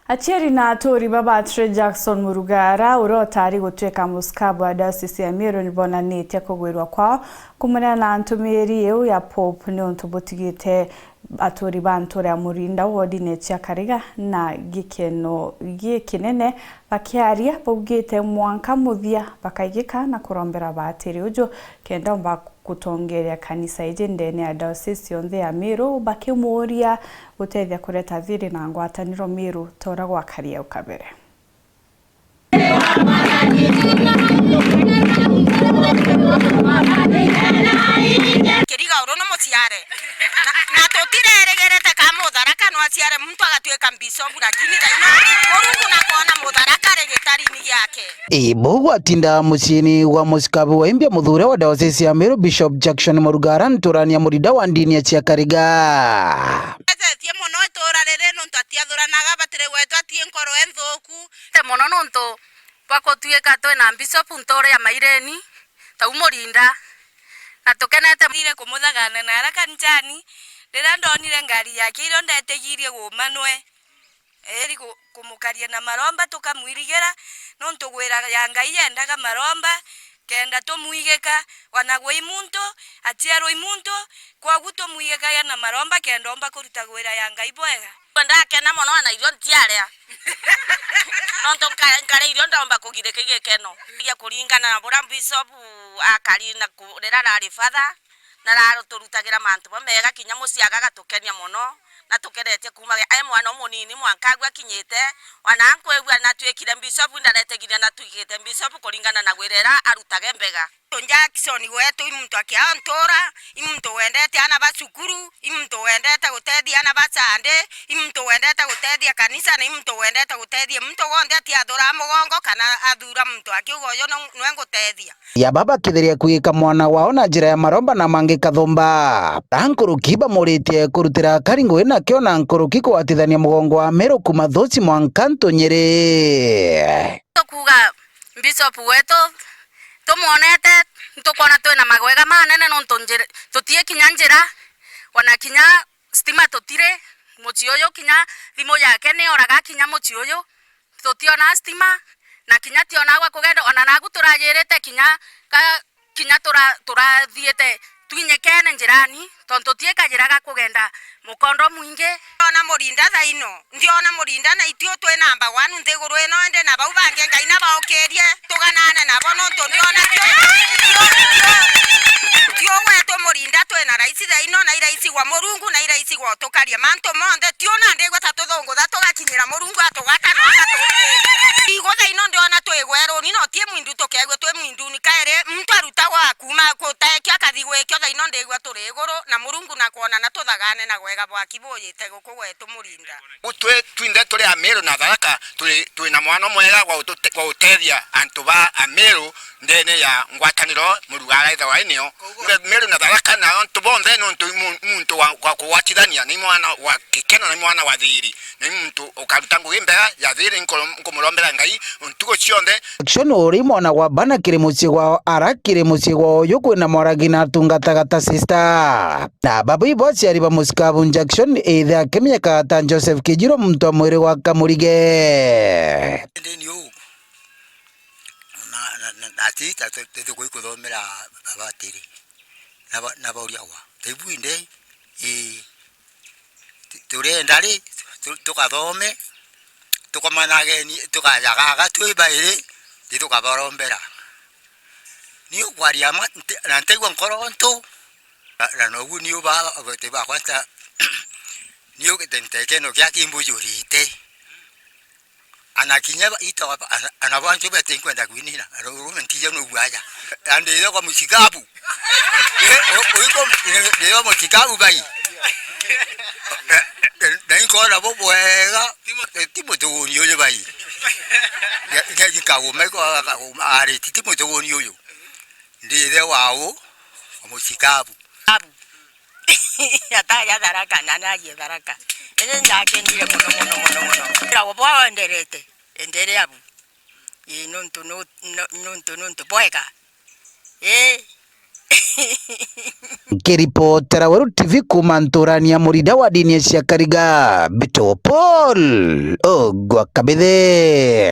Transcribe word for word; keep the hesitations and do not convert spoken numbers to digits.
Aciari na aturi ba Batri Jackson Murugara, uria utari gutuika musikabu wa diocese ya Meru, nibonanitie kugwirwa kwao kumunena na ntumiri iu ya Pope niuntu butigite aturi ba ntura ya Murinda wodine cia Kariga na gikeno gikinene. Bakiaria, baugite mwanka muthia bakaigika na kurombera batiri uju kenda omba gutongeria kanisa iji ndene ya diocese yonthe ya Meru, bakimuuria gutethia kureta thiri na ngwataniro Meru ta uria gwakari au kabere. Kiriga uru ni muciare. Na, na tutirerigirite ka Mutharaka no aciare muntu agatuika mbicobu, lakini thaino Murungu nakwona Mutharaka ri gitarini giake. Ii, bau gwatinda muciini gwa mucikabu wa Imbia Muthure wa diocese ya Meru, Bishop Jackson Murugara, nturania murida wa ndini ya cia Kariga. Ethetie mono itura riri nontu atiathuranaga, batiri gwetu atie nkoro enthuku. Te mono nontu bwa kutuika twina mbicobu nture ya Maireni, tau Murinda, na tukenete. Ndire kumuthagana na ara kanisani, riria ndonire ngari yake irio ndetigirie gumanwe. Eri ku-, kumukaria na maromba tukamwirigira, nontu gwira ya Ngai yendaga maromba, kenda tumwigika, ona gwi muntu, aciarwa i muntu, kwogu tumwigikagia na maromba kenda omba kuruta gwira ya Ngai bwega. Ndakena mono, ona irio ntiaria. Nontu nka-, nkaria irio ndomba kugirika gikeno. Iria kuringana na buria Bishop akari na ku-, riria arari father, na araturutagira mantu bamega, kinya mucii agatukenia mono, na tukeretie kuuma ai mwana umunini mwanka agu akinyite, ona nkwigua natuikire mbicobu, ndaretegiria natuigite mbicobu kuringana na gwira ira arutaga embega. Jackson gwetu i muntu akiaga ntura, i muntu wendete ana ba cukuru, i muntu wendete gutethia ana ba Sunday, i muntu wendete gutethia kanisa, na i muntu wendete gutethia muntu wonthe atiathura mugongo kana athura muntu akiuga uyu no-, nwe ngutethia. Ya baba kithiria kwigika mwana wao na njira ya maromba na mangi kathumba. Ta nkuruki bamuritie kurutira akari ngugi nakio na nkuruki kugwatithania mugongo wa Meru kuma Thuci mwanka Ntunyiri. Tukuuga Bishop wetu, tumwonete, ntukwona twina magwega manene nontu njira, tutii kinya njira, ona kinya stima tutiri, mucii uyu kinya thimu yake nioraga kinya mucii uyu, tutiona stima, na kinya tiona gwa kugenda, ona nagu turajirite kinya ka, kinya tura-, turathiite twinyikene njirani, tontu tuikajira ga kugenda mukondo mwingi. Ona Murinda thaino. Ndiona Murinda na itio twi namba one nthiguru ino, indi na bau bangi Ngai nabaukirie, tuganane nabo, nontu ndiona tio, tio, tio, tio gwetu Murinda twina raisi thaino, na iraisi gwa Murungu, na iraisi gwa utukaria mantu monthe. Tiona ndigwa ta tuthungutha tugakinyira Murungu atugata na agatukiria. Igu thaino ndiona twi gweruni, no ti mwindu tukegua twi mwinduni. Kairi muntu arutagwa kuuma gutekio akathi gwikio, thaino ndigua turi iguru, na Murungu nakwona na tuthagane na gwega bwaki bujite guku gwetu Murinda. Gutwi twinthe turi Amiru na Tharaka, turi, twina mwano mwega gwa utute-, gwa utethia antu ba Amiru ndene ya ngwataniro Murugara ithawa inio. Amiru na Tharaka na antu bonthe nontu i mu-, muntu wa, wa kugwatithania, ni mwana wa gikeno, ni mwana wa thiri, ni muntu ukaruta ngugi mbega ya thiri. Nkuro-, nkumurombera Ngai ntuku cionthe. Action uri mwana wa bana kiri mucii gwao, ara kiri mucii gwao uyu kwina mwaragi na atungataga ta sister. Na baba ibo aciari ba mucikabu Jackson, ithe akimenyekaga ta Joseph Kijiro, muntu wa mwiri gwa Kamurige. Ndini uu, na, na, na, na ati, ta tu-, tu-, tukui kuthomera baba atiri. Na ba-, na bauria gwa, ta ibu inde, ii, tu-, turenda ri, tu-, tukathome, tukomana ageni, tukajaga aga twi bairi, ni tukabarombera. Ni ukwaria ma, nte-, na ntaigua nkoro ntu, na, na nogu ni uba, abete bakwa nta, ni ugite ntekeno kia kimbujurite. Ana kinya ba, ito ba, ana, ana bantu bete nkwenda kwinina, ana urume ntija no gwaja. Ande yo kwa mucikabu. Eh, o, o, iko, eh, yo mucikabu bai. Eh, eh, na inkona bo bwega, eh, ti mutuguni uyu bai. Ya, ya, ikaguma, iko akaguma, ari, ti, ti mutuguni uyu. Ndi ithe wao, wa mucikabu. Abu. Ataja Tharaka, na narie Tharaka. Ene ndakenire mono, mono, mono, mono. Ira obwa wenderete, endere abu. Ii, nontu nu-, nu-, nontu, nontu bwega. Ii. Nkiripotera Weru T V kuuma nturani ya Murida wa dini cia Kariga, Bito Paul Ogwa Kabithe.